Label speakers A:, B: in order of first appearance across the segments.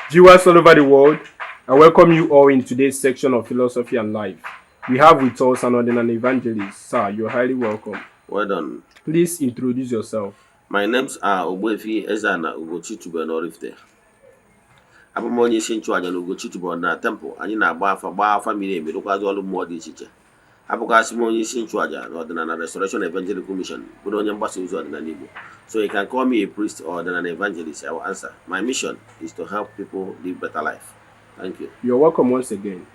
A: Viewers all over the world, I welcome you all in today's section of Philosophy and Life. We have with us an Odinani evangelist. Sir, you're highly welcome.
B: Well done.
A: Please introduce yourself.
B: My names are Ogbuefi Eze-Ana Ugochi Tubelu Oraifite. Abụ m onye isi nchụaja na Ugochi Tubelu na temple. Anyị na-agba afa, gbaa afa miri emi, rụkwazị ọrụ mmụọ dị iche iche. Abụkwasị m onye isi nchụaja na Ọdịnala Restoration Evangelical Mission, bụrụ onye mgbasa ozi ọdịnala Igbo. So you can call me a priest or ọdịnala evangelist, I will answer. My mission is to help people live better life. Thank you.
A: You're welcome once again.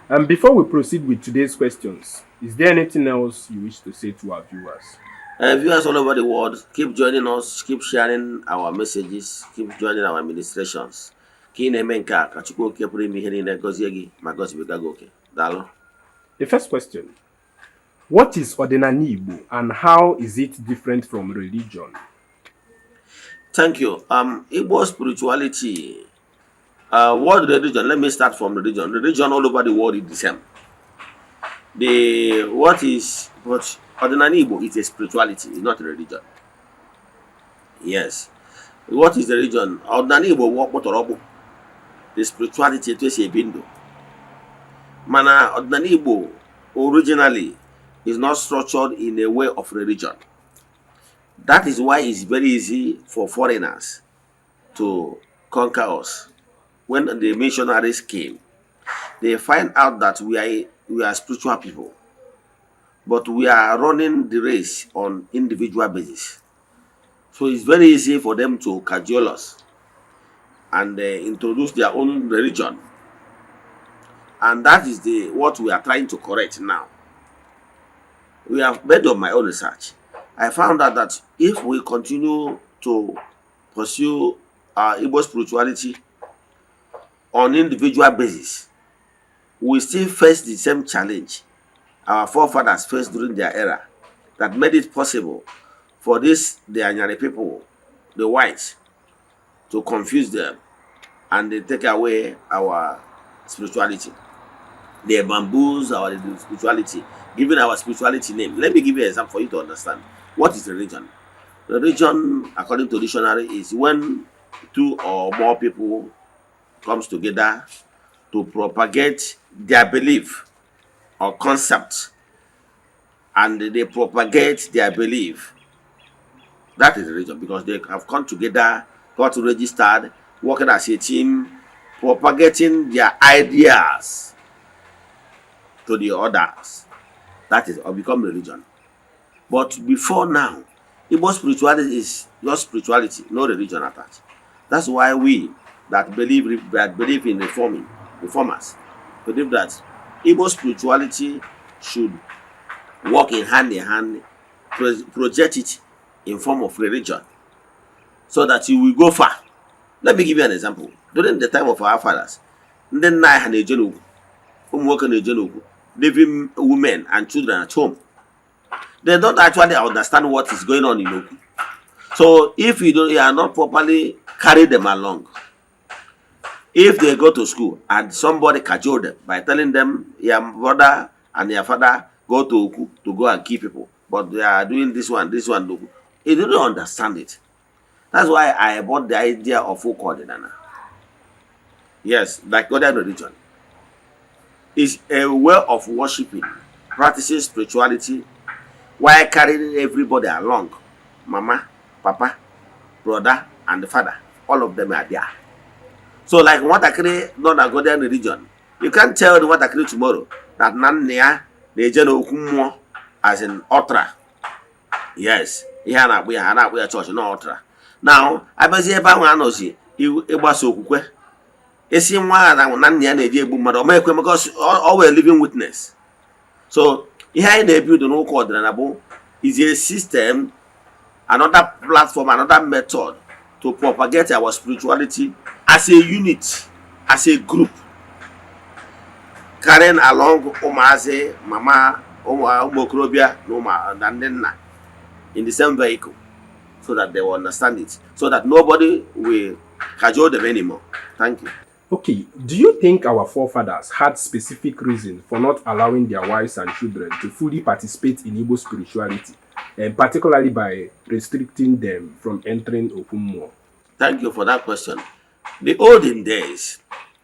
A: And before we proceed with today's questions, is there anything else you wish to say to our viewers?
B: Viewers all over the world, keep joining us, keep sharing our messages, keep joining our ministrations. Ka ị na-eme nke a, ka Chukwu Okike pụrụ ime ihe niile gọzie gị ma gọzibiga gị oke. Daalụ.
A: The first question: What is Odinani Igbo and how is it different from religion?
B: Thank you. Igbo spirituality, what religion? Let me start from religion. Religion all over the world is the same. The what is but Odinani Igbo is a spirituality, it's not a religion. Yes. What is the religion? Odinani Igbo bụ ọkpụtọrọkpụ. The spirituality, etu esi ebi ndụ. Mana Odinani Igbo originally is not structured in a way of religion. That is why it's very easy for foreigners to conquer us. When the missionaries came, they find out that we are spiritual people, but we are running the race on individual basis. So it's very easy for them to cajole us and introduce their own religion. And that is the what we are trying to correct now. We have made on my own research. I found out that if we continue to pursue our Igbo spirituality on individual basis, we still face the same challenge our forefathers faced during their era that made it possible for this the Anyari people, the whites, to confuse them and they take away our spirituality. They bamboozle our spirituality, giving our spirituality name. Let me give you an example for you to understand. What is religion? Religion, according to dictionary, is when two or more people comes together to propagate their belief or concept, and they propagate their belief. That is religion, because they have come together, got registered, working as a team, propagating their ideas to the others. That is or become religion. But before now, Igbo spirituality is just spirituality, no religion attached. That's why we that believe in reforming, reformers, believe that Igbo spirituality should work in hand, project it in form of religion, so that you will go far. Let me give you an example. During the time of our fathers, ndị nna anyị ha na-eje n'ugwu, ụmụ nwoke na-eje n'ugwu, leaving women and children at home. They don't actually understand what is going on in Okwu. So if you are not properly carry them along, if they go to school and somebody cajole them by telling them your brother and your father go to Okwu to go and kill people, but they are doing this one, Okwu, they don't understand it. That's why I bought the idea of Ụka Ọdịnala. Yes, like other religion. It's a way of worshiping, practicing spirituality while carrying everybody along. Mama, papa, brother, and the father. All of them are there. So like nwatakịrị nọ na Godian religion, you can't tell the nwatakịrị tomorrow that na nna ya na-eje n'okwu mmụọ, as in altar. Yes, ihe a na-akpụ ya, ha na-akpụ ya chọọchị na altar. Now, abịazie ebe ahụ anọzi ịgbasa okwukwe, esi nwa ha na nna ya na-eji egbu mmadụ, ọ ma ekwe maka ọ wee living witness. So ihe anyị na-ebido n'ụka ọdịnala bụ is a system, another platform, another method to propagate our spirituality as a unit, as a group, carrying along ụmụazị, mama, ụmụ okorobịa na ụmụ na ndị nna in the same vehicle, so that they will understand it, so that nobody will cajole them anymore. Thank you.
A: Okay, do you think our forefathers had specific reason for not allowing their wives and children to fully participate in Igbo spirituality, and particularly by restricting them from entering Okwu Mmụọ?
B: Thank you for that question. The olden days,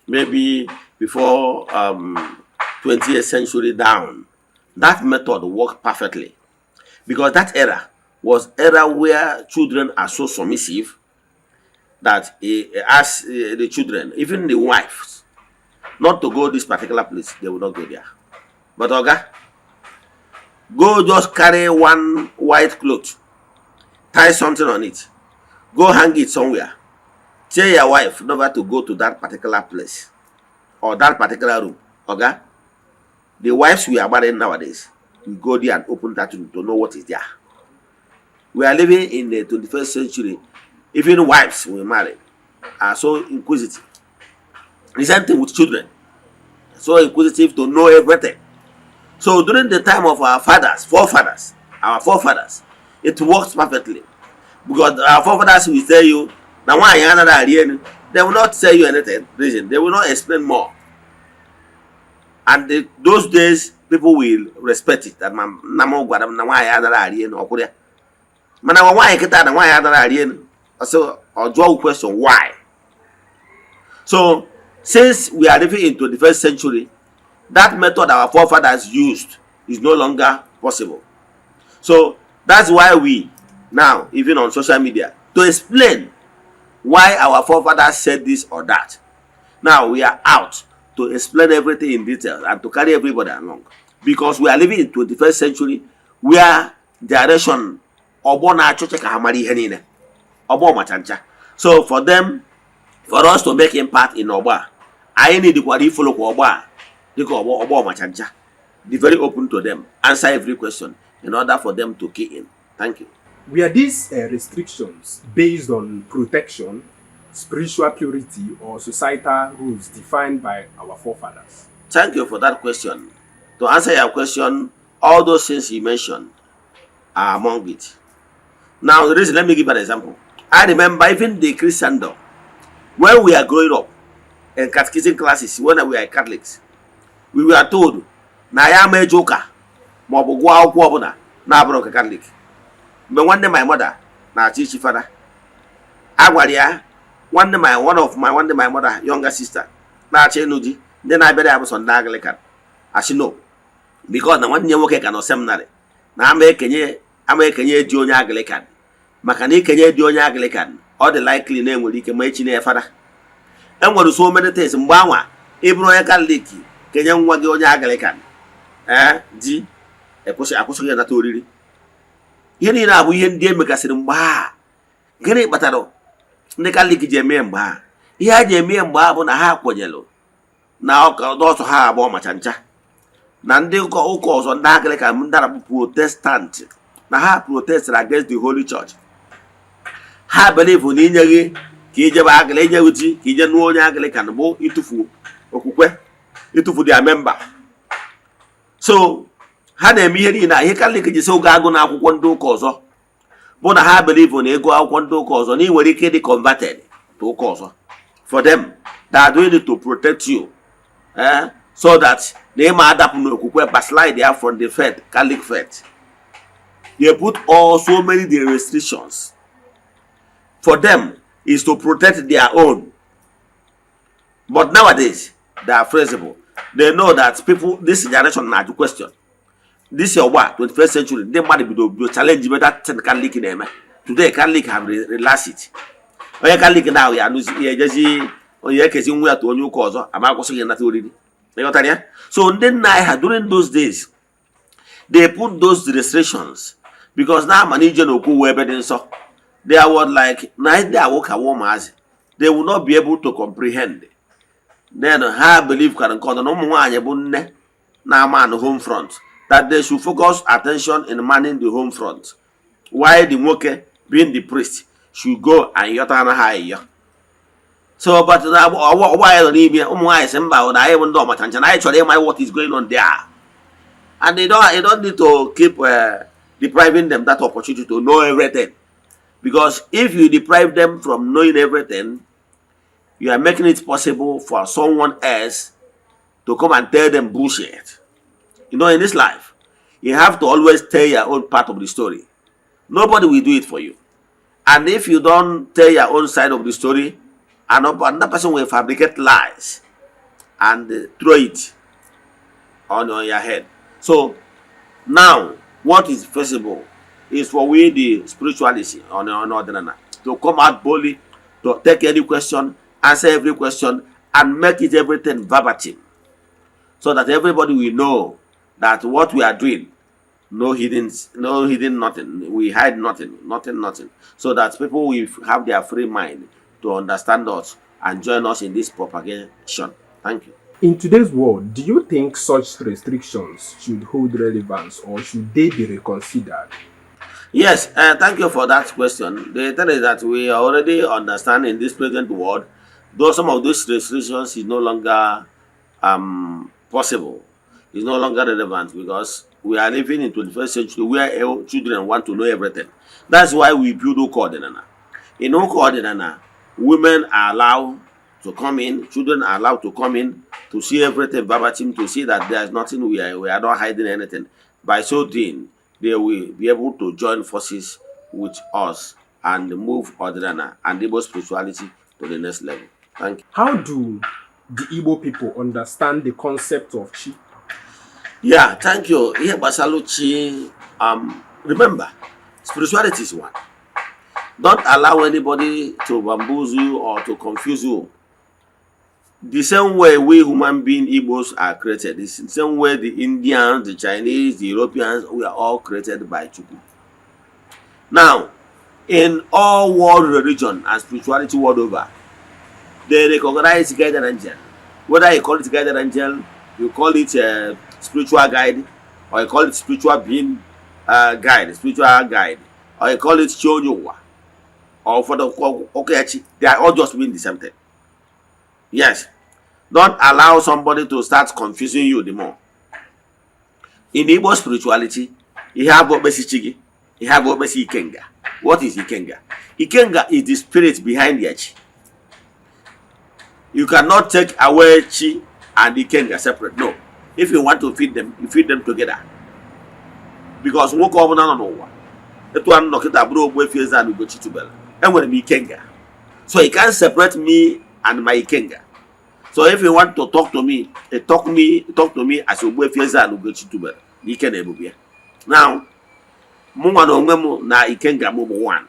B: maybe before 20th century down, that method worked perfectly because that era was era where children are so submissive that ask the children, even the wives, not to go this particular place, they will not go there. But oga, go just carry one white cloth, tie something on it, go hang it somewhere. Tell your wife never to go to that particular place or that particular room. Oga, the wives we are marrying nowadays will go there and open that room to know what is there. We are living in the 21st century. Even wives we marry are so inquisitive. The same thing with children. So inquisitive to know everything. So during the time of our fathers, forefathers, our forefathers, it works perfectly. Because our forefathers will tell you, na nwaanyị anaghị arị elu. They will not tell you anything. Reason. They will not explain more. And those days, people will respect it. That nna m gwara m na nwaanyị anaghị arị elu, ọ kwụrụ ya. Mana nwa nwaanyị kịta na nwaanyị anaghị arị elu. So ọ jụọ question why? So since we are living in 21st century, that method our forefathers used is no longer possible. So that's why we now, even on social media, to explain why our forefathers said this or that. Now we are out to explain everything in detail and to carry everybody along because we are living in 21st century where generation ọgbọ na-achọcha ka ha mara ihe niile, ọgbọ macha ncha. So for them, for us to make impact in ọgbọ a, anyị nidikwara ifollow kwa ọgbọ a dịka ọgbọ ọgbọ ọmacha ncha, be very open to them, answer every question in order for them to key in. Thank you.
A: Were these restrictions based on protection, spiritual purity, or societal rules defined by our forefathers?
B: Thank you for that question. To answer your question, all those things you mentioned are among it. Now, the reason, let me give an example. I remember even the Christendom, when we are growing up in catechism classes, when we were Catholics, we were told na ya ama eje ụka ma ọ bụ gụọ akwụkwọ ọbụla na-abụrụ nke Catholic. Mgbe nwanne my mother na-achọ ichi fada, a gwara ya nwanne my one of my nwanne my mother younger sister na-achọ ịnụ di, ndị na-abịara ya bụ sọ ndị Anglican, asị no, because na nwanne ya nwoke ka nọ seminary na ama ekenye di onye Anglican, maka na ikenye di onye Anglican, ọ dị likely na enwere ike ma echi na fada. Enwere so many things mgbe anwa ịbụrụ onye Catholic kenye nwa gị onye Anglican, ee, di ekwesị akwụsịghị ịnata oriri. Ihe niile abụ ihe ndị e megasịrị mgbe a. Gịnị kpatara ndị Catholic ji eme ya mgbe a? Ihe ha ji eme ya mgbe a bụ na ha kwenyere na ọsọ ha abụọ macha ncha na ndị ụka ọzọ, ndị Anglican, ndị arabụ Protestant, na ha protested against the Holy Church. Ha believe na inye gị ka ijebe Anglican, inye gị di ka ije nụọ onye Anglican bụ ịtụfu okwukwe, ịtụfu their member. So ha na-eme ihe niile a. Ihe Catholic ji sị oge agụ na akwụkwọ ndị ụka ọzọ bụ na ha believe na ego akwụkwọ ndị ụka ọzọ na ị nwere ike ịdị converted to ụka ọzọ. For them, they are doing it to protect you, so that na ịma adapụ n'okwukwe, backslide ya from the faith, Catholic faith. They put all so many the restrictions. For them is to protect their own. But nowadays they are flexible. They know that people this generation na-ajụ question. This ọgbọ a, 21st century, ndị mmadụ bido challenge that thing Catholic na-eme. Today Catholic have relaxed it. Onye Catholic na ya anụzi ya ejezi onye ekezi nwa ya to onye ụka ọzọ ama akwụsịghị nata oriri. Ịghọtara ya? So ndị nna anyị ha during those days, they put those restrictions because na ama na ije n'okwu wee ebe dị nsọ. They are like na ndị awụ ka ụmụazị, they will not be able to comprehend. Then ha believe ka nke ọzọ na ụmụ nwaanyị bụ nne na-ama home front, that they should focus attention in manning the home front, while the nwoke, being the priest, should go and yọta na ha ayịyọ. So but na ọgbọ anyị nọ n'ime, ụmụ nwaanyị sị mba, na anyị bụ ndị ọmacha ncha, na anyị chọrọ ịma what is going on there, and they don't need to keep depriving them that opportunity to know everything, because if you deprive them from knowing everything, you are making it possible for someone else to come and tell them bullshit. In this life, you have to always tell your own part of the story. Nobody will do it for you. And if you don't tell your own side of the story, And another person will fabricate lies and throw it on your head. So now, what is feasible is for we, the spiritualists on Ọdịnala, to come out boldly, to take any question, answer every question, and make it everything verbatim, so that everybody will know that what we are doing, no hidden, no hidden nothing. We hide nothing, nothing, nothing. So that people will have their free mind to understand us and join us in this propagation. Thank you.
A: In today's world, do you think such restrictions should hold relevance or should they be reconsidered?
B: Yes, thank you for that question. The thing is that we already understand in this present world, though some of those restrictions is no longer possible, is no longer relevant because we are living in 21st century where all children want to know everything. That's why we build Ụka Ọdịnala. In Ụka Ọdịnala, women are allowed to come in, children are allowed to come in to see everything verbatim, to see that there is nothing, we are not hiding anything. By so doing, they will be able to join forces with us and move Ọdịnala and Igbo spirituality to the next level. Thank you.
A: How do the Igbo people understand the concept of chi?
B: Yeah, thank you. Ihe gbasara chi, remember, spirituality is one. Don't allow anybody to bamboozle you or to confuse you. The same way we human being Igbos are created, the same way the Indians, the Chinese, the Europeans, we are all created by Chukwu. Now, in all world religion and spirituality world over, they recognize guardian angel. Whether you call it guardian angel, you call it a spiritual guide, or you call it spiritual being guide, spiritual guide, or you call it Chi onye ụwa, or for the Okeachi, they are all just mean the same thing. Yes. Don't allow somebody to start confusing you the more. In Igbo spirituality, you have okpesi chi gị, you have okpesi Ikenga. What is Ikenga? Ikenga is the spirit behind the chi. You cannot take away chi and Ikenga separate. No. If you want to feed them, you feed them together. Because nwoke ọbụla nọ n'ụwa, etu a nọ kịta bụrụ Ogbuefi Eze-Ana Ugochi tubelu, enwere m Ikenga. So you can't separate me and my Ikenga. So if you want to talk to me, talk to me as Ogbuefi Eze-Ana Ugochi tubelu na ike na ebube ya. Now, mụ nwa na onwe m na Ikenga m bụ one.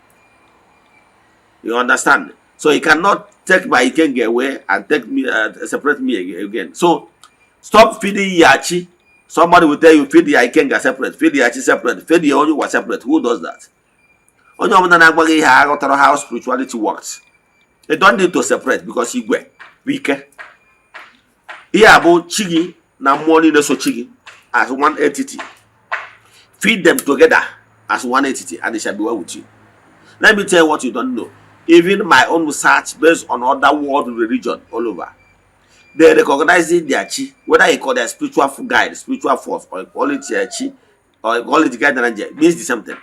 B: You understand? So you cannot take my Ikenga away and take me, separate me again. So stop feeding your chi. Somebody will tell you feed your Ikenga separate, feed your chi separate, feed your onye ụwa separate. Who does that? Onye ọbụla na-agwa gị ihe aghọtara how spirituality works. You don't need to separate because igwe bụ ike. Ihe a bụ chi gị na mmụọ niile so chi gị as one entity. Feed them together as one entity and it shall be well with you. Let me tell you what you don't know. Even my own research based on other world religion all over, they recognize their chi, whether you call their spiritual guide, spiritual force, or you call it chi, or you call it guardian angel, means the same thing.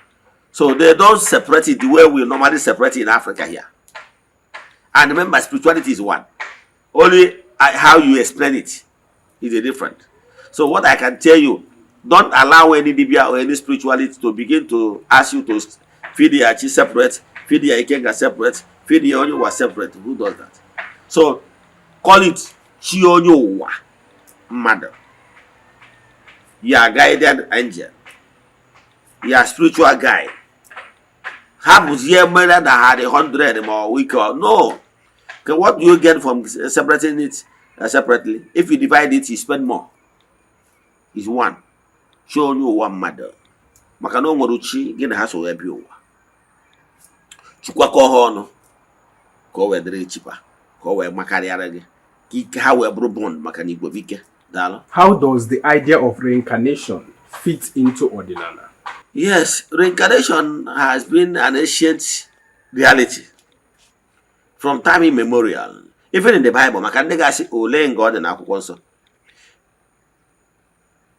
B: So they don't separate it the way we normally separate it in Africa here. And remember, spirituality is one. Only how you explain it is a different. So what I can tell you, don't allow any dibia or any spirituality to begin to ask you to feed your chi separate, feed your Ikenga separate, feed your onye ụwa separate. Who does that? So call it chi onye ụwa mmadụ, your guardian angel, your spiritual guide. Ha bụzie mere na ha dị 100 ma ọ wike no. Okay, what do you get from separating it separately? If you divide it, you spend more. Is one. Chi onye ụwa mmadụ, maka na o nwere chi gị na ha so wee bịa ụwa, chukwakọ ha ọnụ ka o wee dịrị cheaper, ka o wee makarịara gị, ka ike ha wee bụrụ bond, maka na igwe bụ ike. Daalụ.
A: How does the idea of reincarnation fit into Ọdịnala?
B: Yes, reincarnation has been an ancient reality from time immemorial. Even in the Bible, maka ndị ga-asị ole nga ọ dị n'akwụkwọ nsọ.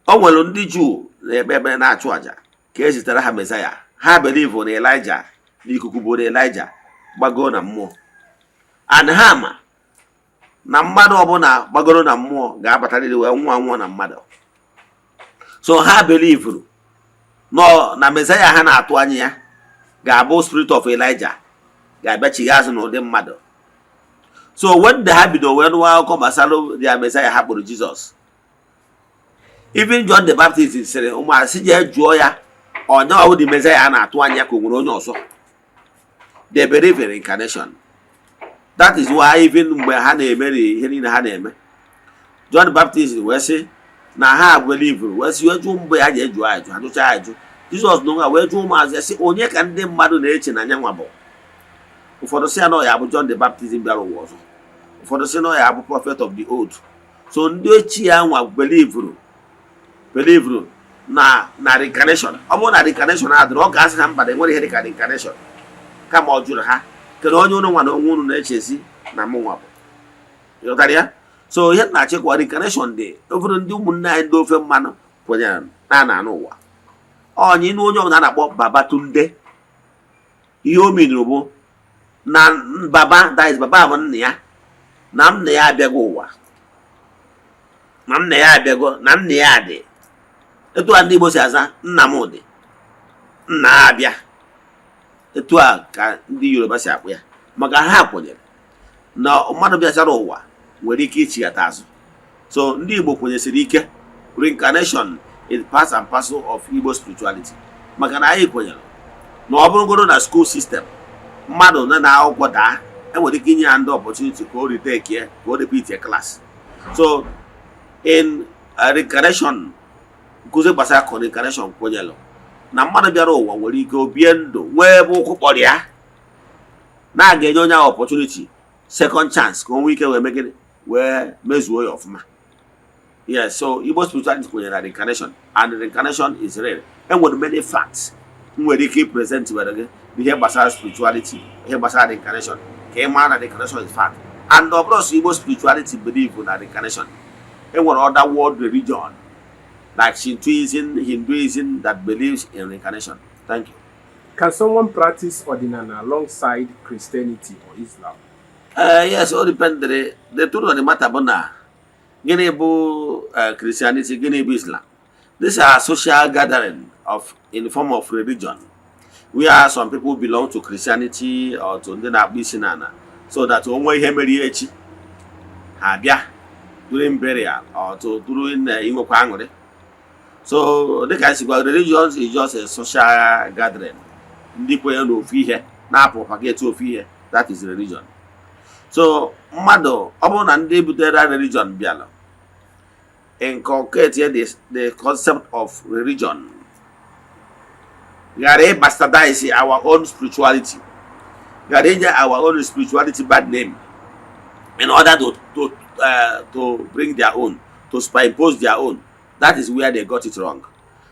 B: O nwere ndị Juu na-ekpe ekpere na-achụ àjà ka e zitere ha Mesaya. Ha believe na Elijah, na ikuku buru Elijah gbagoo na mmụọ. And ha ma na mmadụ ọbụla gbagoro na mmụọ ga-abatarịrị wee nwụọ anwụọ na mmadụ. So ha believe nọ na Mesaya ha na-atụ anya ya ga-abụ spirit of Elijah ga-abịachigha azụ n'ụdị mmadụ. So when ha bido wee nụwa akụkọ gbasara their Messiah ha kpọrọ Jizọs, even John the Baptist sịrị ụmụasị jee jụọ ya onye ọwụ the Messiah a na-atụ anya, ka o nwere onye ọzọ. They believe in reincarnation. That is why even mgbe ha na-emeri ihe niile ha na-eme, John Baptist wee sị na ha believe, wee sị wee jụọ mgbe ha ji ejụ ajụ, ha jụcha ajụ Jizọs na onwe ha, wee jụọ ụmụazụ ya sị, onye ka ndị mmadụ na-eche na nyanwa bụ? Ụfọdụ sị ya na ọ ya bụ John the Baptist bịara ụwa ọzọ, ụfọdụ sị na ọ ya bụ prophet of the old. So ndị ochie ya nwa believeru na reincarnation. Ọ bụrụ na reincarnation adịrị, ọ ga-asị ha mba, na enwere ihe dịka reincarnation. Kama ọ jụrụ ha, kedu onye unu nwa na onwe unu na-echezi na mụ nwa bụ? Ịghọtara ya? So ihe na-achịkwa reincarnation dị, ụfọdụ ndị ụmụnne anyị ndị ofe mmanụ kwenyere na ana anụ ụwa onye ịnụ onye ọbụla a na-akpọ Babatunde, ihe o minuru bụ na baba, that is, baba bụ nna ya, na nna ya abịago ụwa, na nna ya abịago, na nna ya dị. Etu a ndị Igbo si aza nna m dị, nna ya abịa. Etu a ka ndị Yoruba si akpụ ya, maka ha kwenyere na mmadụ bịachara ụwa nwere ike ichighata azụ. So ndị Igbo kwenyesiri ike reincarnation is part and parcel of Igbo spirituality, maka na anyị kwenyere na ọ bụrụgodo na school system, mmadụ nọ na akwụkwọ daa, enwere ike inye ya ndị opportunity ka o retake, ka o repeat class. So in reincarnation, nkụzi gbasara reincarnation kwenyere na mmadụ bịara ụwa nwere ike obie ndụ nwee ebe ụkwụ kpọrọ ya, na a ga-enye onye ahụ opportunity, second chance, ka o nwee ike wee mee gịnị, wee mezuo ya ọfụma. Yes, so Igbo spirituality kwenyere na reincarnation, and reincarnation is real. Enwere many facts m nwere ike present were gị n'ihe gbasara spirituality, ihe gbasara reincarnation, ka ị mara na reincarnation is fact. And ọ bụrụ sọ Igbo spirituality believe na reincarnation, enwere other world religion like Shintoism, Hinduism that believes in reincarnation. Thank you.
A: Can someone practice Odinana alongside Christianity or Islam?
B: Yes, o dependere. The truth of the matter bụ na gịnị bụ Christianity, gịnị bụ Islam? These are social gathering of in the form of religion, where some people belong to Christianity or to ndị na-akpụ isi n'ala, so that o nwee ihe mere echi, ha bịa during burial or to during inwekwa aṅụrị. So dịka anyị si gwa, religion is just a social gathering, ndị kwenye n'ofu ihe na-propagate ofu ihe. That is religion. So mmadụ, ọ bụrụ na ndị butere religion bịara inculcate the concept of religion, ghara bastardize our own spirituality, ghara inye our own spirituality bad name in order to bring their own, to superimpose their own, that is where they got it wrong.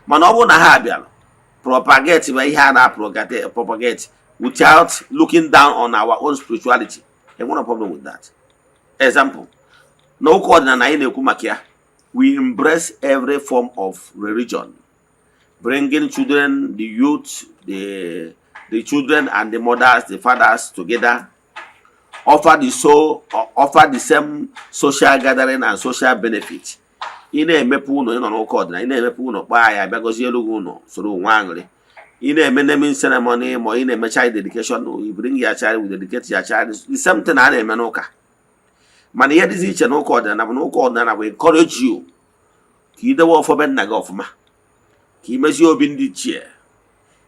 B: Mana ọ bụrụ na ha bịara propagate bụ ihe a na-propagate propagate without looking down on our own spirituality, enwere problem with that. Example, na ụka ọdịnala anyị na-ekwu maka ya, we embrace every form of religion, bringing children, the youth, the children and the mothers, the fathers together, offer the same social gathering and social benefit. Ị na-emepe ụlọ, ị nọ n'ụka ọdịnala, ị na-emepe ụlọ, kpaa ya, bịa gọzie elu gị ụlọ, soro onwe aṅụrị. Ị na-eme naming ceremony ma ị na-eme child dedication, you bring your child, we dedicate your child, the same thing a na-eme n'ụka. Mana ihe dịzi iche n'ụka ọdịnala bụ na ụka ọdịnala bụ encourage you ka ị dewe ọfọ be nna gị ọfụma, ka ị mezie obi ndị ichie,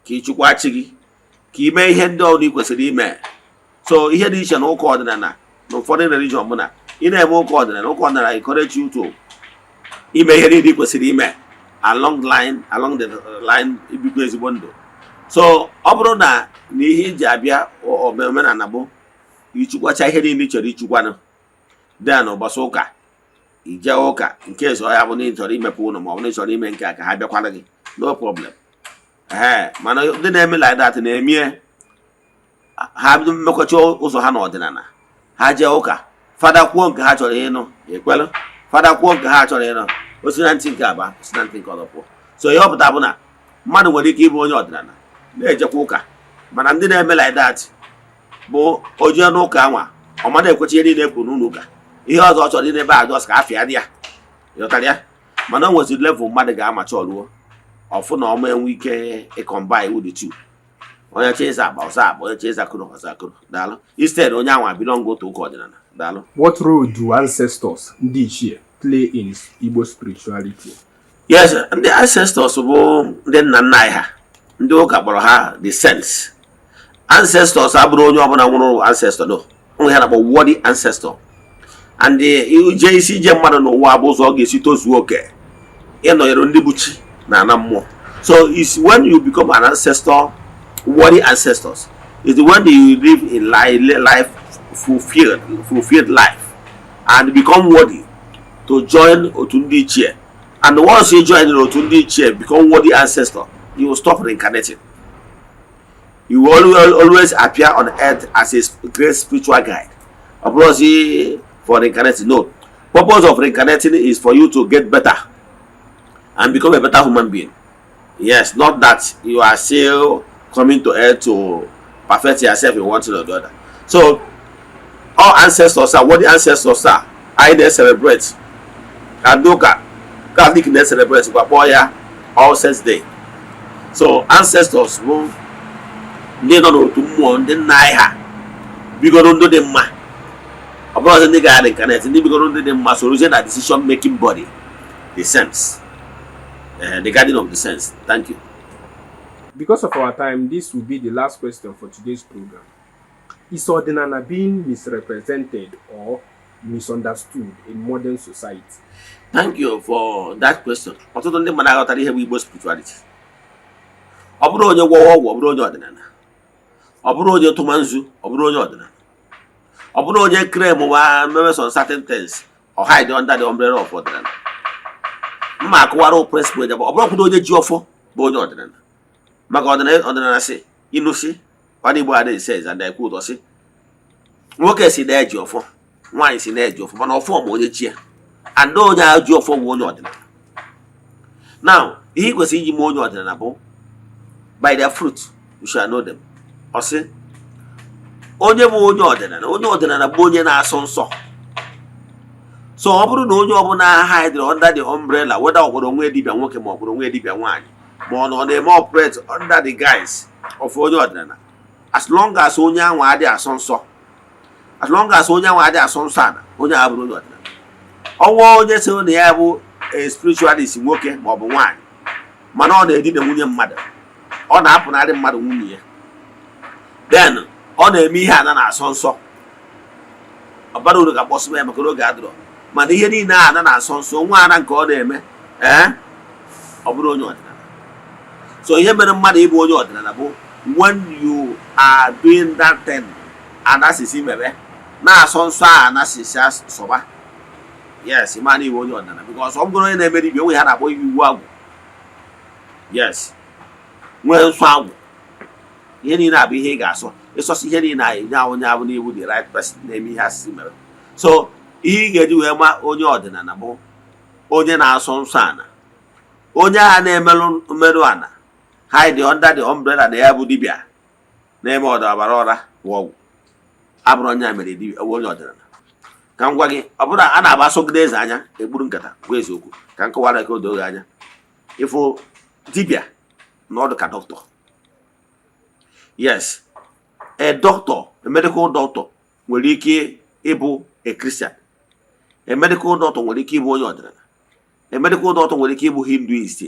B: ka ị chụkwa chi gị, ka ị mee ihe ndị ọbụla ị kwesịrị ime. So ihe dị iche na ụka ọdịnala na ụfọdụ religion bụ na ị na-eme ụka ọdịnala, ụka ọdịnala encourage you to ime ihe niile ị kwesịrị ime along the line, ibikwa ezigbo ndụ. So ọ bụrụ na ihe iji abịa omenala bụ ichukwacha ihe niile ị chọrọ ichukwanụ, then ụbọchị ụka ije ụka nke eso ya bụ na ị chọrọ imepe ụlọ ma ọ bụ na ị chọrọ ime nke a, ka ha bịakwara gị, no problem. Ee, mana ndị na-eme like that na-emie ha mmekọcha ụzọ ha n'ọdịnala. Ha jee ụka, fada kwuo nke ha chọrọ ịnụ, ekwelụ. Fada kwuo nke ha chọrọ ịnụ, o si na ntị nke aba, o si na ntị nke ọzọ pụọ. So ihe ọ pụtara bụ na mmadụ nwere ike ịbụ onye ọdịnala na-ejekwa ụka, mana ndị na-eme like that bụ o jee n'ụka anwa, ọ mmadụ ekwechi ihe niile kwuru n'ụlọ ụka. Ihe ọzọ ọ chọrọ ịna ebe a just ka afịa dị ya, ịghọtara ya? Mana o nweziri level mmadụ ga-amacha ọlụọ ọfụ na ọma enwe ike ịcombine with the two. Onye chọ ịza akpa, ọza akpa. Onye chọ ịza kụrụ, ọza kụrụ. Daalụ. Instead onye anwa belong to ụka ọdịnala. Daalụ.
A: What role do ancestors, ndị ichie, play in Igbo spirituality?
B: Yes, ndị ancestors bụ ndị nna nna anyị ha. Ndị ụka kpọrọ ha the saints. Ancestors abụrụ onye ọbụla nwụrụ ancestor, no. Onwe ha na-akpọ worthy ancestor. And ije isi ije mmadụ n'ụwa bụ ụzọ ọ ga-esi tozuo oke ịnọnyere ndị bụ chi na ana mmụọ. So it's when you become an ancestor, worthy ancestors, is when you live in life fulfilled life and become worthy to join otu ndị ichie. And once you join otu ndị ichie, become worthy ancestor, you will stop reincarnating. You will always, always appear on earth as a great spiritual guide. Ọ bụrụzi for reincarnating, no. Purpose of reincarnating is for you to get better and become a better human being. Yes, not that you are still coming to earth to perfect yourself in one thing or the other. So all ancestors are what the ancestors are. Anyị na-celebrate and ụka Catholic na-celebrate kwa kpọọ ya All Saints Day. So ancestors bụ ndị nọ n'otu mmụọ, ndị nna anyị ha bigoro ndụ dị mma. Ọ bụrụ ọzọ ndị gara reincarnate, ndị bigoro ndụ dị mma sorozie na decision making body, the saints, the guardian of the saints. Thank you.
A: Because of our time, this will be the last question for today's program. Is Odinana being misrepresented or misunderstood in modern society?
B: Thank you for that question. Ọtụtụ ndị mmadụ aghọtara ihe bụ Igbo spirituality. Ọ bụrụ onye gwọwa ọgwụ, ọ bụrụ onye ọdịnala. Ọ bụrụ onye tụma nzu, ọ bụrụ onye ọdịnala. Ọ bụrụ onye claim wa mewe some certain things or hide under the umbrella of ọdịnala. Mma akụwara principle ya bụ ọ bụrụ kwudo onye ji ọfọ bụ onye ọdịnala. Maka ọdịnala, ọdịnala si inu si one Igbo adịghị says, and I quote, sị nwoke si na-eji ọfọ, nwaanyị si na-eji ọfọ, mana ọfọ ma onye chi ya, and onye ahụ ji ọfọ bụ onye ọdịnala. Now, ihe ị kwesịrị iji mee onye ọdịnala bụ by their fruit you shall know them. Ọ sị onye bụ onye ọdịnala, onye ọdịnala bụ onye na-asọ nsọ. So ọ bụrụ na onye ọbụla hide under the umbrella, whether ọ gwara onwe dibịa nwoke ma ọ gwara onwe dibịa nwaanyị, ma ọ na ọ na-eme operate under the guise of onye ọdịnala, as long as onye ahụ adịghị asọ nsọ, as long as onye ahụ adịghị asọ nsọ ala, onye ahụ bụrụ onye ọdịnala. Ọnwa onye sị na ya bụ a spiritualist nwoke ma ọ bụ nwaanyị, mana ọ na-edina nwunye mmadụ, ọ na-apụnarị mmadụ nwunye ya, then ọ na-eme ihe ana na-asọ nsọ, ọ bara uru ka kpọsịba ya maka na oge adịrọ. Mana ihe niile a ana na-asọ nsọ nwa ana nke ọ na-eme, ee, ọ bụrụ onye ọdịnala. So ihe mere mmadụ ịbụ onye ọdịnala bụ when you are doing that thing anasisi mebe na-asọ nsọ a anasisi sọba, yes, ịma na iwe onye ọdịnala, because ọ bụrụ onye na-eme dibịa, onwe ha na-akpọ iwu agwụ, yes, nwee nsọ agwụ. Ihe niile abụ ihe ị ga-asọ ịsọsọ ihe niile a enye onye abụ n'iwu, the right person na-eme ihe asịsị mere. So ihe ị ga-eji wee ma onye ọdịnala bụ onye na-asọ nsọ ana, onye agha na-emerụ mmerụ ana, hide under the umbrella na ya bụ dibịa na-eme ọdọbara ọra bụ ọgwụ, abụrụ onye a mere dibịa onye ọdịnala. Ka m gwa gị, ọ bụrụ a na-agba asọgide eze anya egburu nkata gwa eziokwu, ka m kọwara ka o doo gị anya. Ịfụ dibịa na ọdụ ka dọkịta. Yes, a doctor, a medical doctor nwere ike ịbụ a Christian. A medical doctor nwere ike ịbụ onye ọdịnala. A medical doctor nwere ike ịbụ Hinduist.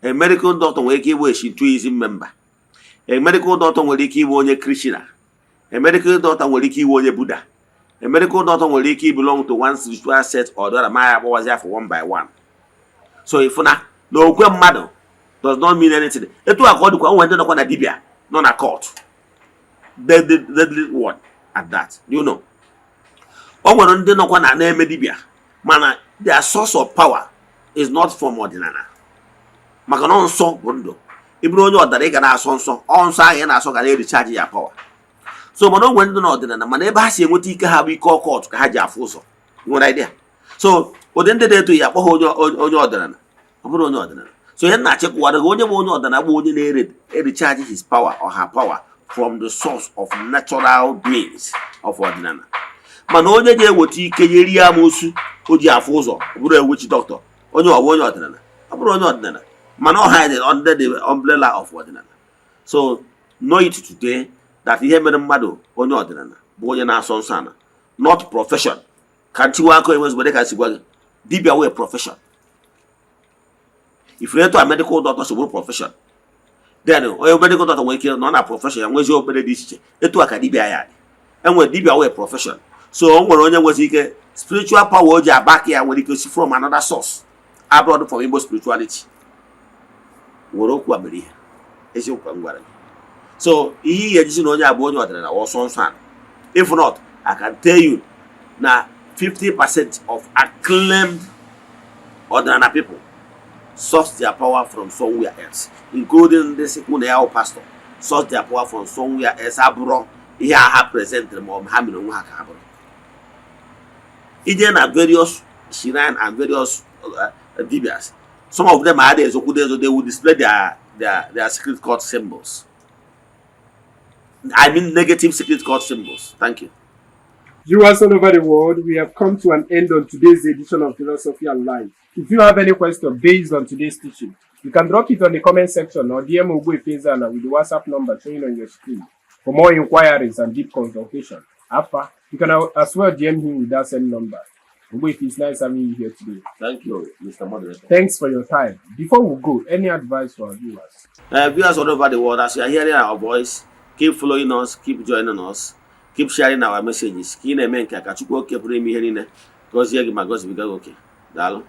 B: A medical doctor nwere ike ịbụ a Shintoism member. A medical doctor nwere ike ịbụ onye Krishna. A medical doctor nwere ike ịbụ onye Buddha. A medical doctor nwere ike belong to one spiritual set or the other, ma ya akpọwazi afọ one by one. So ịfụna na okwe mmadụ does not mean anything. Etu a ka ọ dịkwa onwe ndị nọkwa na dibịa nọ na cult, deadly, deadly one at that. You know, o nwere ndị nọkwa na na-eme dibịa, mana their source of power is not from ọdịnala, maka na nsọ bụ ndụ. Ị bụrụ onye ọdịnala, ị ga na-asọ nsọ. Ọ nsọ ahụ ị na-asọ ga na-e recharge ya power. So mana o nwere ndị n'ọdịnala, mana ebe ha si enweta ike ha bụ ike occult ka ha ji afụ ụzọ. Ị nwere idea? So ụdị ndị na-eto ya akpọ ha onye ọdịnala, ọ bụrụ onye ọdịnala. So ihe na-achịkwara gị, onye bụ onye ọdịnala bụ onye na-e recharge his power or her power from the source of natural beings of ọdịnala. Mana onye ga-eweta ike ya rie amoosu o ji afụ ụzọ, ọ bụrụ ewuchi dọkịta, onye ọ bụ onye ọdịnala, ọ bụrụ onye ọdịnala, mana ọ hide under the umbrella of ọdịnala. So know it today that ihe mere mmadụ onye ọdịnala bụ onye na-asọ nsọ ala. Not profession. Ka ntiwa aka enwe ezigbo dịka si gwa gị, dibia wee profession. If etu a medical doctor si bụrụ profession, then onye medical doctor nwere ike nọ na profession ya nwezi okpere dị iche iche. Etu a ka dibia ya dị. Enwere dibia wee profession, so o nwere onye nwezi ike spiritual power o ji abaka ya nwere ike si from another source abroad from Igbo spirituality. Were okwu a mere ihe eziokwu ka m gwara gị. So ihe ị ga-ejisi na onye a bụ onye ọdịnala ọsọ nsọ ala. If not, I can tell you na 50% of acclaimed ọdịnala people source their power from somewhere else, including ndị sikwu na ya wụ pastor source their power from somewhere else. Abụrọ ihe a ha present ma ọ bụ ha mere onwe ha ka ha bụrụ. Ije na various shrine and various dibias, some of them are ezokwudo ezo. They will display their secret cult symbols, I mean negative secret cult symbols. Thank you.
A: Viewers all over the world, we have come to an end on today's edition of Philosophy and Life. If you have any question based on today's teaching, you can drop it on the comment section or DM Ogbuefi Eze-Ana with the WhatsApp number showing on your screen. For more inquiries and deep consultation, Afa, you can as well DM him with that same number. Ogbuefi, it's nice having you here today.
B: Thank you, Mr. Moderator.
A: Thanks for your time. Before we go, any advice for our viewers?
B: Viewers all over the world, as you are hearing our voice, keep following us, keep joining us, keep sharing our messages. Ka ị na-eme nke a, ka Chukwu oke pụrụ ime ihe niile gọzie gị ma gọzibiga gị oke. Daalụ.